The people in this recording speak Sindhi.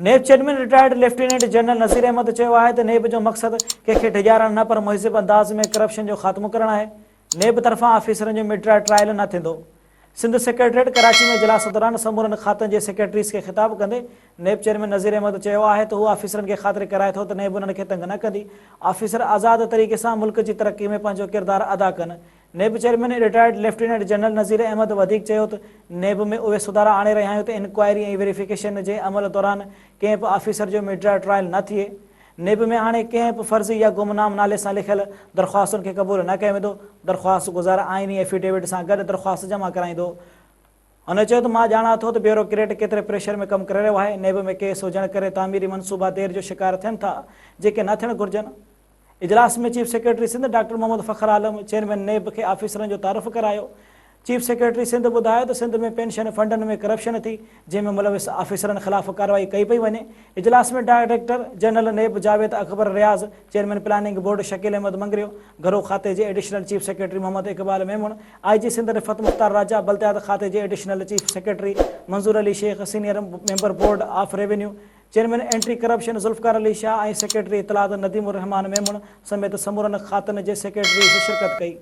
NAB chairman retired lieutenant general Nazir Ahmed چيو آهي ته نيب جو مقصد ڪنهن کي ڊيڄارڻ نه پر مهذب انداز ۾ ڪرپشن جو خاتمو ڪرڻ آهي، نيب طرفان آفيسرن جو ميڊيا ٽرائل نه ٿيندو. سنڌ سيڪريٽريٽ ڪراچي ۾ اجلاس دوران سمورن کاتن جي سيڪريٽريز کي خطاب ڪندي نيب چيئرمين نذير احمد چيو آهي ته هو آفيسرن کي خاطري ڪرائي ٿو ته نيب انهن کي تنگ نه ڪندي، آفيسر آزاد طريقي سان ملڪ جي ترقي ۾ پنهنجو ڪردار ادا ڪن. NAB chairman retired lieutenant general Nazir Ahmed وڌيڪ چيو ته نيب ۾ اهي سڌارا آڻي رهيا آهيون ته انڪوائري ۽ ويريفڪيشن جي عمل دوران ڪنهن به آفيسر جو ميڊيا ٽرائل نه ٿئي، نيب ۾ هاڻي ڪنهن به فرضي يا گمنام نالي سان لکيل درخواستن کي قبول نه ڪيو ويندو، درخواست گذار آئيني ايفيڊيوٽ سان گڏ درخواست جمع ڪرائيندو. هن چيو ته مان ڄاڻان ٿو ته بيوروڪريٽ ڪيتري پريشر ۾ ڪم ڪري رهيو آهي، نيب ۾ ڪيس هجڻ ڪري تعميري منصوبا دير جو شڪار ٿين ٿا، جيڪي نه ٿيڻ گهرجن. اجلاس ۾ chief secretary Sindh doctor Muhammad Fakhar Alam chairman NAB کي آفيسرن جو تعارف ڪرايو. چيف سيڪريٽري سنڌ ٻڌايو ته سنڌ ۾ پينشن فنڊن ۾ ڪرپشن ٿي، جنهن ۾ ملوث آفيسرن خلاف ڪارروائي ڪئي پئي وڃي. اجلاس ۾ director general NAB Javed Akbar Riaz, chairman planning board Shakeel Ahmed Mangrio, گهرو کاتي جي additional chief secretary Muhammad Iqbal Memon, I G Sindh Rifat Mukhtar Raja, بلديات کاتي جي additional chief secretary Manzoor Ali Shaikh, senior member board of revenue, chairman anti corruption Zulfiqar Ali Shah ۽ secretary اطلاعات نديم الرحمان ميمڻ سميت سمورن کاتن جي سيڪريٽريز شرڪت ڪئي.